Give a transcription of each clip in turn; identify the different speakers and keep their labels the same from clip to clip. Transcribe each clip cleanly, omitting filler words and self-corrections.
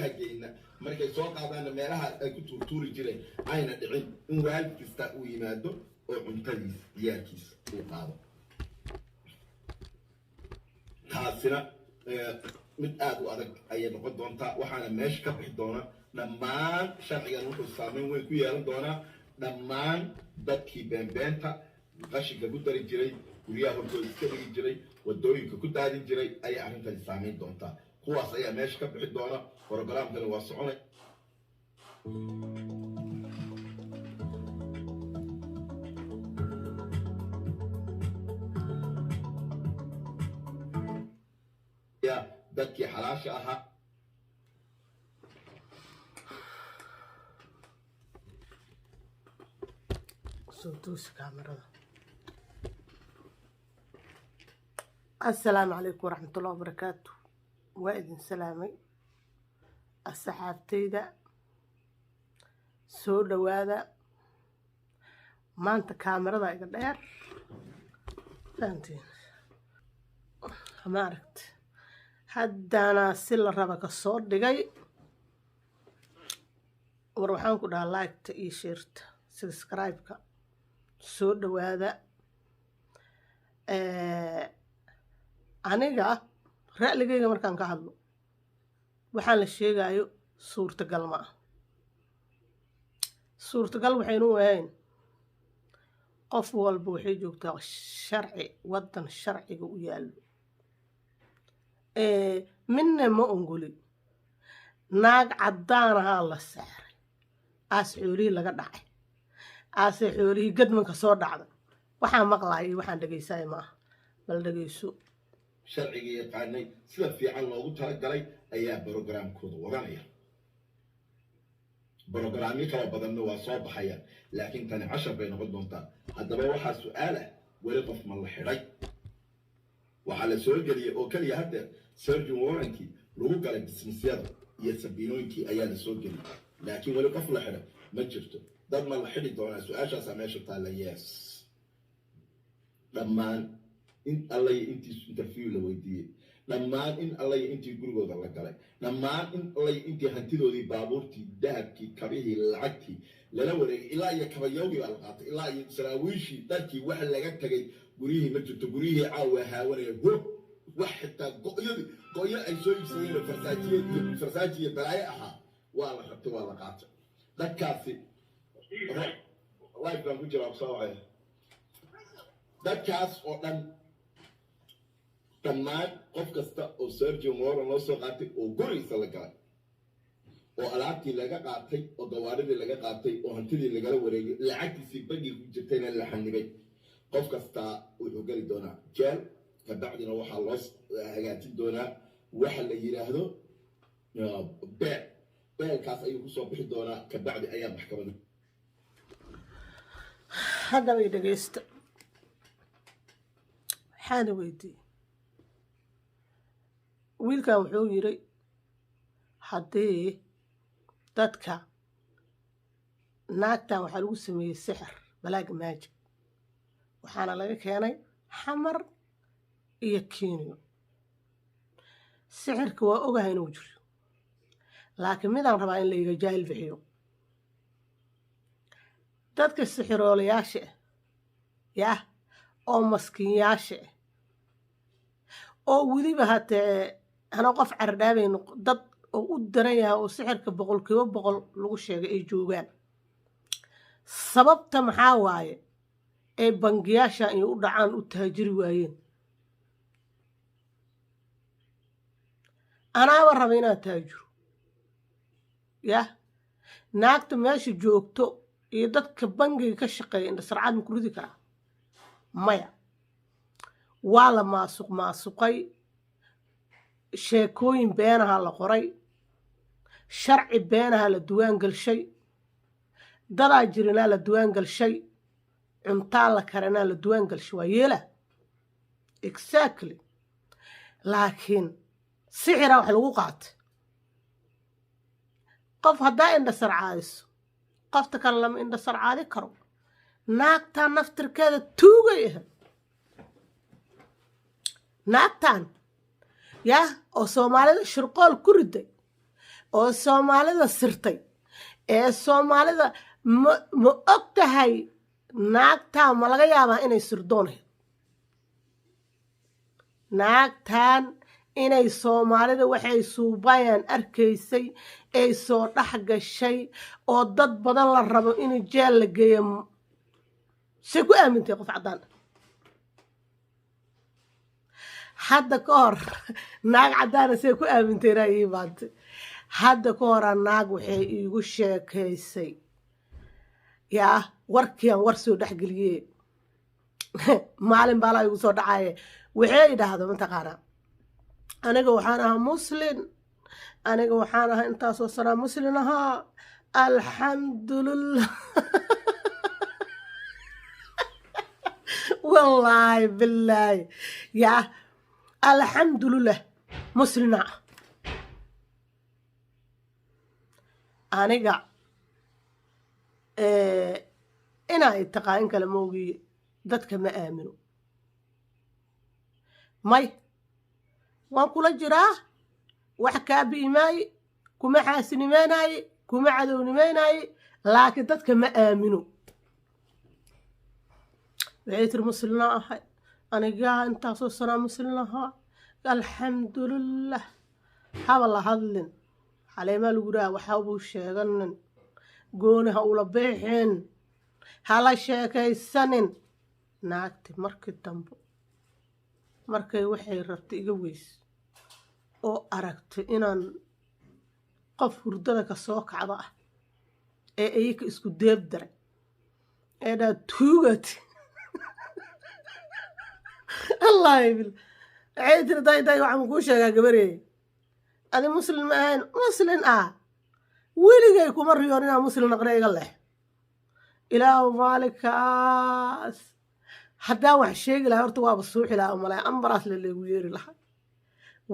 Speaker 1: Geyna markay soo qaadaanna meelaha ay ku tuurtuuri jireen ayna dhicin in waalid kasta uu yimaado oo cuntadiis ciyaalkiis uu qaado. Taasina mid aada u adag ayay noqon doontaa, waxaana meesha ka bixi doona dhammaan. Sharcigan wuxuu saameyn weyn ku yeelan doonaa dhammaan dadkii beenbeenta qashinka ku dari jiray, guryaha hortooda iska dhigi jiray, wadooyinka ku daadin jiray ayay arrintani saameyn doontaa. Kuwaas ayaa meesha ka bixi doona. Programkani waa soconay. Dadkii xalaasha ahaa.
Speaker 2: Soo toosi kaamarada. Assalaamu calaykum waraxmatullahi wabarakaatu. Waa idin salaamay, asxaabtayda, soo dhawaada. Maanta kaamarada iga dheer, fahantiin ma aragti? Haddana si la raba ka soo dhigay. War waxaan ku dhahaa like-ta iyo share-ta, subscribe-ka. Soo dhawaada. Aniga ra'ligayga markaan ka hadlo, waxaan la sheegayo suurtagal ma ah. Suurtagal waxaynu u ahayn, qof walba waxay joogtaa sharci, waddan sharciga u yaallo. Midna ma ongoli. Naag caddaanahaa la saaray, aas xoolihii laga dhacay, aase xoolihii gadmanka soo dhacday. Waxaan maqlaaya iyo waxaan dhegaysaya ma aha. Bal dhegayso.
Speaker 1: Sharciga yaqaanay sida fiican loogu talagalay ayaa programkooda wadanaya. Programyo kala badanna waa soo baxayaan, laakiin tani cashar bay noqon doontaa. Haddaba waxaa su-aal ah: weli qof ma la xidhay? Waxaa la soo geliyey oo keliya haddeer search warrantkii lagu galay businessyada iyo subpoena-ooyinkii ayaa la soo geliyey, laakiin weli qof la xidhay ma jirto. Dad ma la xidhi doonaa? Su-aashaasaa meesha taalla. Yes, dhammaan in allaya intii interview la weydiiyey, dhammaan in allaya intii gurigooda la galay, dhammaan in allaya intii hantidoodii, baabuurtii, dahabkii, kabihii, lacagtii lala wareegay, ilaa iyo kabayowgii baa la qaatay, ilaa iyo saraawiishii, dharkii, wax laga tagay guryihii ma jirto. Guryihii caawa haawanaya ho, wax xitaa go-yadii, go-yo ay soo iibsadeen, farsaajiye iyo farsaaji iyo balaayo ahaa, waa la rabtay, waa la qaatay. Dadkaasi live baan ku jiraa, soo wacaya. Dadkaas oo dhan, dhammaan qof kasta oo search warrant loo soo qaatay oo gurigiisa la galay oo alaabtii laga qaatay oo gawaaridii laga qaatay oo hantidii lagala wareegay, lacagtiisii bangiga ku jirtayna la xanibay, qof kastaa wuxuu geli doonaa jeel. Kabacdina waxaa loo hagaajin doonaa waxa la yidhaahdo bail. Bail-kaas ayuu kusoo bixi doonaa, kabacdi ayaa maxkamada.
Speaker 2: Haddaba i dhegaysta. Waxaana weydiiyey wiilkan, wuxuu yiri haddii dadka naagtan waxaa lagu sameeyey sixir, black magic, waxaana laga keenay Xamar iyo Kenya. Sixirka waa ogahay inuu jiro, laakiin midaan rabaa in laiga jaahil bixiyo: dadka sixiroolayaasha ah, yah, oo maskiinyaasha ah, oo weliba hatee ana qof cardhaabayno, dad oo u daran yahay oo sixirka 100% lagu sheegay ay joogaan. Sababta maxaa waaye ee bangiyaasha ay u dhacaan, u taajiri waayeen? Anaaba raba inaan taajiro. Yah, naagta meesha joogto iyo dadka bangiga ka shaqeeya indhasarcaad ma ku ridi karaa? Maya. Waa la maasuq maasuqay, sheekooyin beenaha la qoray, sharci beenaha la duwaan gelshay, dadaa jirinaa la duwaan gelshay, cuntaa la karanaa la duwaan gelshay. Waa yeela exactly, laakiin sixiraa wax lagu qaatay. Qof haddaa indha sarcaadiso, qofta kale lama indha sarcaadi karo. Naagtan naftirkeeda tuugay ahayd, naagtan yah oo Soomaalida shirqool ku riday. Oo Soomaalida sirtay ee Soomaalida ma og tahay? Naagtaa ma laga yaabaa inay sirdoonayd naagtan, inay Soomaalida waxay suubayaan arkaysay, ay soo dhex gashay, oo dad badan la rabo in jeel la geeyo? Say ku aamintay qof caddaan ah? Hadda ka hor naag caddaana say ku aamintayna ii imaantay. Hadda ka horaa naag waxay iigu sheekaysay, yaa warkiian war soo dhexgeliye, maalin baalaa igu soo dhacaye, waxay idhaahdo, mataqaanaa, "Aniga waxaan ahaa Muslin, aniga waxaan ahaa intaasoo sanaa Muslin ahaa, alxamdulilah, wallaahi bilaahi, yaa alxamdulilah, muslina ah." Aniga inaa taqaa in kale ma ogiye, dadka ma aamino. May, waan kula jiraa, wax kaa bi'i maaye, kuma xaasinimeynaaye, kuma cadownimeynaaye, laakiin dadka ma aamino. Waxay tiri, "Muslimna ahay anigaa, intaasoo sanaa Muslim ahaa, alxamdulilah." Haba la hadlin, xaleemaa lagu raha, waxabuu sheeganin, gooni ha ula bixin, hala sheekaysanin. Naagti markii dambe markay waxay rabtay iga weys oo aragtay inaan qof hurdada ka soo kacda ah ee iyaka isku deeb daray ee dhaa tuugat, allahi bil, waxay tiri, "Day day, waxaan kuu sheegaa gabarey, adi Muslim ma ahayn." "Muslin ah weligay kuma riyoon inaan Muslim naqna, iga leh ilaahu maalinkaas haddaan wax sheegi lahaa horta waaba suuxi lahaa, umalaya ambaraas le leegu yeeri lahaa.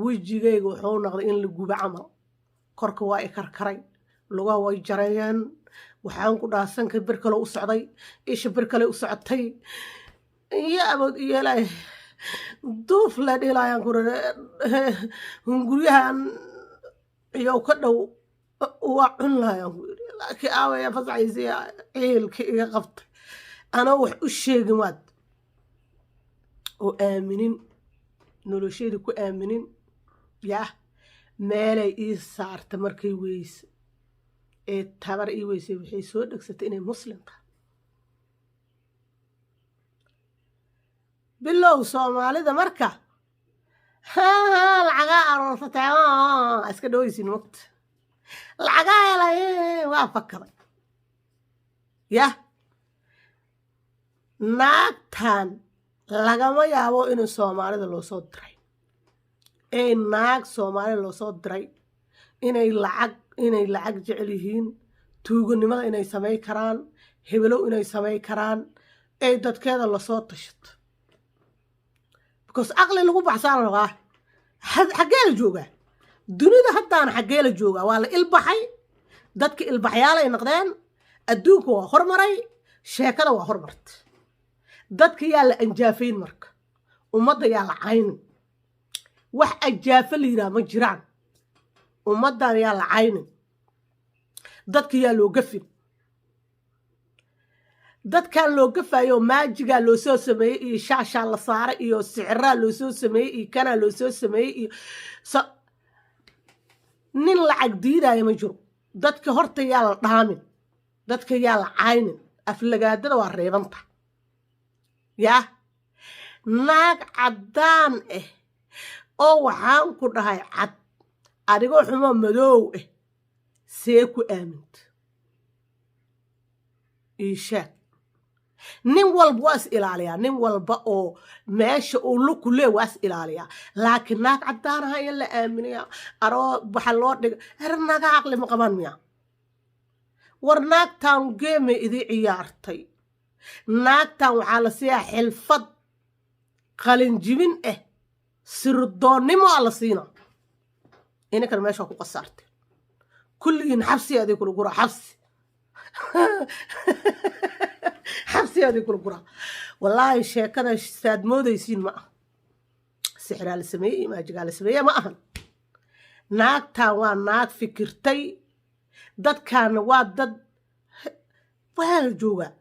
Speaker 2: Wejigayga wuxuu noqday in la gubo camal, korka waa i karkaray, lugaha way jareeyeen, waxaan ku dhaha sanka bir kale u socday, isha bir kale u socotay, iyo abood iyeelay duuf le dhihilaayaan ku hunguryahan iyo ka dhow waa cun lahayaan ku yidhi. Laakiin aawaya fasaxiisiya ciilka iga qabtay anoo wax u sheegin, waad oo aaminin, nolosheeda ku aaminin, yah meelay ii saarta. Markay weyse ee tabar ii weysay, waxay soo dhegsatay inay Muslim tahay. Bilow Soomaalida marka lacagaa aroorsatay iska dhaweysin, mogta lacagaa helay, waa fakaday. Yah, naagtan lagama yaabo in Soomaalida loo soo diray, ee naag Soomaalida loo soo diray inay lacag jecel yihiin, tuuganimada inay samay karaan, hebelow inay samay karaan, ee dadkeeda lasoo tashato, because aqli lagu baxsaa la rabaa. Xaggee la joogaa dunida haddaana? Xaggee la joogaa? Waa la ilbaxay, dadka ilbaxyaalay noqdeen, adduunka waa hormaray, sheekada waa hormartay. Dadka yaa la anjaafayn marka, ummadda yaa la caynin. Wax anjaafa la yidhaha ma jiraan. Ummaddan yaa la caynin, dadka yaa loo gafin. Dadkan loo gafayo maajigaa loo soo sameeyey, iyo shaashaa la saaray, iyo sixiraa loo soo sameeyey, iyo kanaa loo soo sameeyey, iyo nin lacag diidaya ma jiro. Dadka horta yaa la dhaamin, dadka yaa la caynin, aflagaadada waa reebanta. Yaa naag caddaan ah oo waxaan ku dhahay cad, adigoo xumo madoow ah, see ku aaminta? Iishaag, nin walba waa is ilaaliyaa, nin walba oo meesha uu luku lee waa is ilaaliyaa, laakiin naag caddaanaha ayaa la aaminayaa. Aroo waxa loo dhiga er, naaga caqli ma qabaan miya? War naagtan geemay idii ciyaartay. Naagtan waxaa la siiyaa xilfad qalinjibin ah, sirdoonnimo a la siina. Inankan meesha ku qasaartay kulligiin, xabsi adii kula guraa, xabsi, xabsi adii kula guraa. Wallaahi sheekada saad moodaysiin ma aha. Sixiraa la sameeyey, maajigaa la sameeye ma ahan. Naagtan waa naag fikirtay. Dadkaana waa dad waa la joogaa.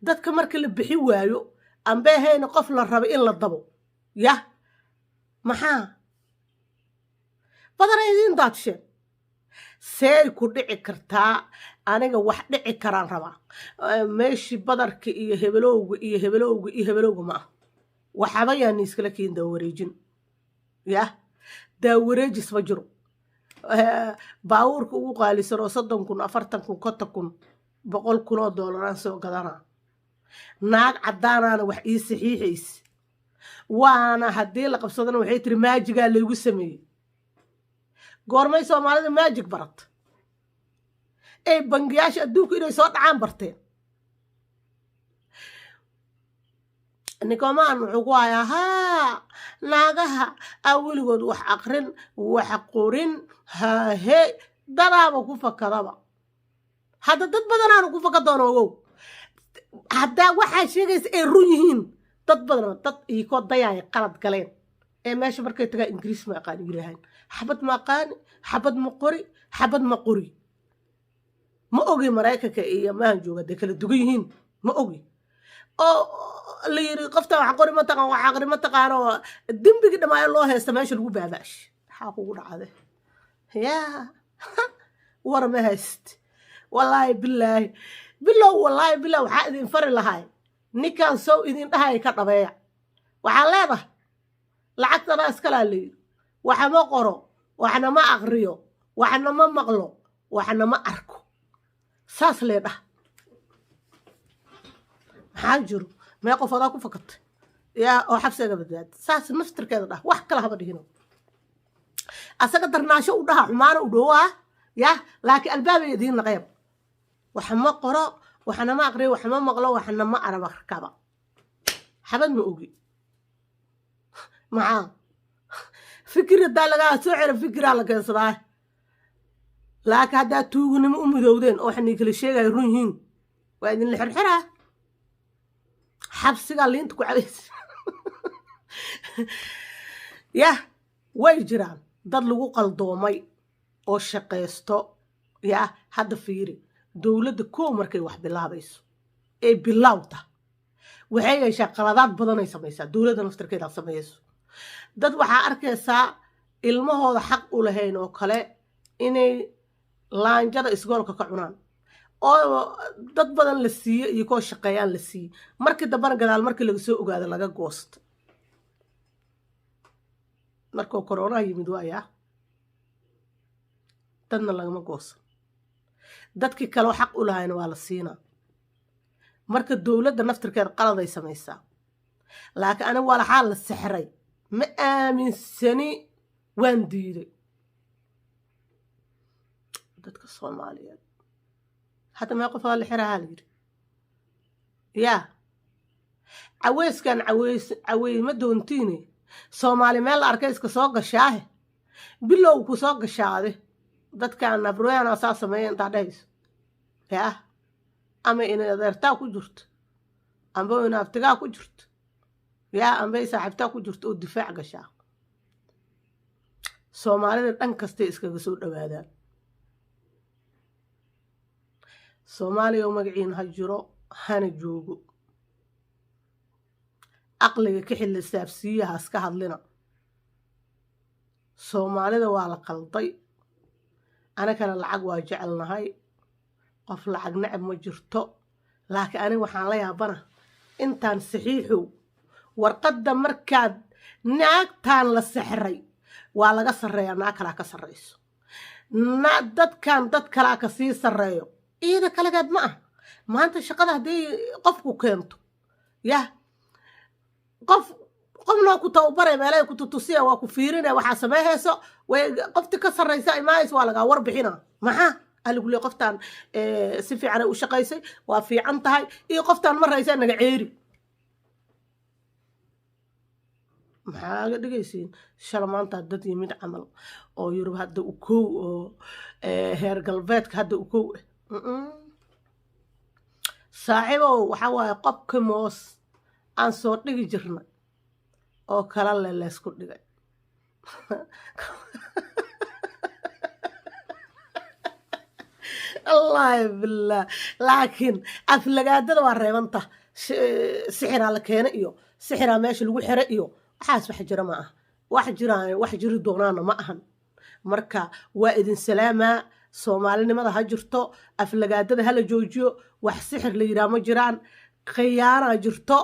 Speaker 2: Dadka marka la bixi waayo, ambee hayna qof la raba in la dabo, yah, maxaa badana idiin daadsheen? Seey ku dhici kartaa? Aniga wax dhici karaan rabaa. Meeshii badarka iyo hebelowga iyo hebelowga iyo hebelowga ma ah. Waxaba yaani iskala keen daawareejin, yah, daawareejis ma jiro. Baabuurka ugu qaalisan oo 30,000, 40,000, 50,000, 100,000 oo doolaraan soo gadanaa. Naag caddaanaana wax ii saxiixaysa, waana haddii la qabsadana waxay tiri magic-gaa laygu sameeyey. Goormay Soomaalida magic barat ee bangiyaasha adduunku inay soo dhacaan barteen? Ninkomaan wuxuu ku hayaa, haa, naagaha aa weligood wax aqrin, wax qorin, hahe, dadaaba ku fakadaba. Hadda dad badanaanu ku faka doono. Ogow, haddaa waxaa sheegaysa ay run yihiin, dad badan, dad iikoo dayaaya qalad galeen ee meesha markay tagaa Ingiriis ma aqaani yidhaahaan, xabad ma aqaani, xabad ma qori, xabad ma qori, ma ogi. Maraykanka iyo maahan jooga dee kala dugan yihiin, ma ogi. Oo la yiri qofta wax qori ma taqaan, wax aqri ma taqaano, dembigii dhamaayo loo haysta meesha lagu baabaash. Maxaa kugu dhacde? Yaa war ma hayst. Wallaahi bilaahi bilow, wallaahi bilow, waxaa idin fari lahay ninkan sow idin dhahaya ka dhabeeya. Waxaa leedahay lacagtadaa iskalaa layidhi. Waxa ma qoro, waxna ma aqriyo, waxna ma maqlo, waxna ma arko. Saas lee dhah. Maxaa jiro? Mee qof adaa ku fakatay yaa oo xabsiga badbaada? Saas naftirkeeda dhah, wax kale haba dhihino. Asaga darnaasho u dhaha, xumaana u dhowaa yah, laakiin albaabay idiin naqeeb. Wax ma qoro, waxna ma aqriyo, wax ma maqlo, waxna ma arabakaba, xabad ma ogi. Maxaa fikir haddaa lagaa soo xero, fikiraa la keensadaa. Laakiin haddaa tuugunimo u midowdeen oo waxnii kala sheegaya run yihiin, waa idinla xirxiraa, xabsigaa liinta ku cabaysa. Yah, way jiraan dad lagu qaldoomay oo shaqaysto. Yah, hadda fiiri, dowladda kow markay wax bilaabayso ee bilaawta, waxay yeeshaa qaladaad badanay samaysaa. Dowladda naftirkeedaa sameeyeyso. Dad waxaa arkaysaa ilmahooda xaq u lahayn oo kale inay laanjada isgoolka ka cunaan, oo dad badan la siiyo iyo koo shaqeeyaan la siiye, markii dambena gadaal markii laga soo ogaado laga goosto. Markuu koronaha yimid waayaa dadna lagama goosan, dadkii kaleo xaq u lahayna waa la siinaa. Marka dowladda naftirkeeda qaladay samaysaa, laakiin aniga walaxaa la sexray ma aaminsani, waan diiday. Dadka Soomaaliyeed hadda mee qof waa la xirahaa la yidhi? Yaa caweyskan caweys cawey ma doontiine. Soomaali meel la arkay iska soo gashaahe, bilow ku soo gashaade. Dadkan abroyana saa sameeya intaa dhehayso, yaa ama inay adeertaa ku jirto, amba inaabtigaa ku jirto, yaa ambay saaxiibtaa ku jirto oo difaac gashaa. Soomaalida dhan kastay iskaga soo dhawaadaan. Soomaaliya oo magaciina ha jiro hana joogo. Aqliga ka xilla saabsiiya, ha iska hadlina. Soomaalida waa la qalday. Anagana lacag waa jecelnahay, qof lacag nacab ma jirto, laakiin aniga waxaan la yaabana intaan saxiixow warqadda markaad naagtaan la sexray waa laga sarreeyaa, naag kalaa ka sarreyso, dadkan dad kalaa ka sii sarreeyo. Iyada kaligeed ma ah. Maanta shaqada haddii qofku keento, yah, qof qofna ku tababaray, meelahay ku tutusiya, waa ku fiirinaya waxaa sameehayso. Way qofti ka sarreysa imaanaysa, waa lagaa warbixina. Maxaa aligu le? Qoftaan si fiican ay u shaqaysay, waa fiican tahay, iyo qoftaan ma raysa, naga ceeri. Maxaa ga dhigaysiin? Shala maanta dad yimid camal oo Yurub hadda u kow oo heer galbeedka hadda u kow ah. Saaxiibow, waxaa waaye qobka moos aan soo dhigi jirnay oo kala le laysku dhigay. Wallaahi billah, laakiin aflagaadada waa reebanta. Sixiraa la keena iyo sixiraa meesha lagu xira iyo waxaas wax jira ma aha, wax jiraan, wax jiri doonaana ma ahan. Marka waa idin salaamaa. Soomaalinimada ha jirto, aflagaadada hala joojiyo. Wax sixir la yidhaha ma jiraan, khiyaanaa jirto,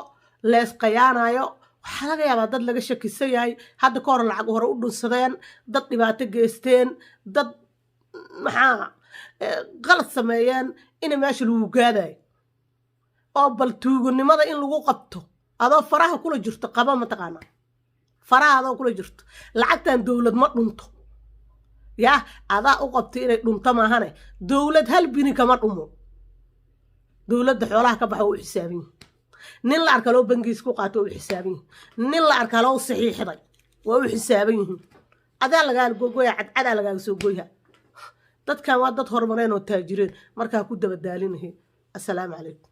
Speaker 2: lees khiyaanayo. Waxaa laga yaabaa dad laga shakisan yahay, hadda ka hor lacag hore u dhunsadeen, dad dhibaato geysteen, dad maxaa qalad sameeyeen, ina meesha lagu gaadayo oo bal tuuganimada in lagu qabto adoo faraha kula jirto. Qaba mataqaanaa, faraha adoo kula jirto lacagtan. Dowlad ma dhunto, yah, adaa u qabtay inay dhunto maahane. Dowlad hal bini kama dhumo. Dowladda xoolaha ka baxa waa u xisaaban yihin. Nin la arka loo bangiis ku qaato waa u xisaaban yihin. Nin la arka loo saxiixday waa u xisaaban yihiin. Adaa lagaa gogoya, cadcadaa lagaaga soo goyha. Dadkan waa dad horumareen oo taajireen. Markaa ku dabadaalinahe. Assalaamu calaykum.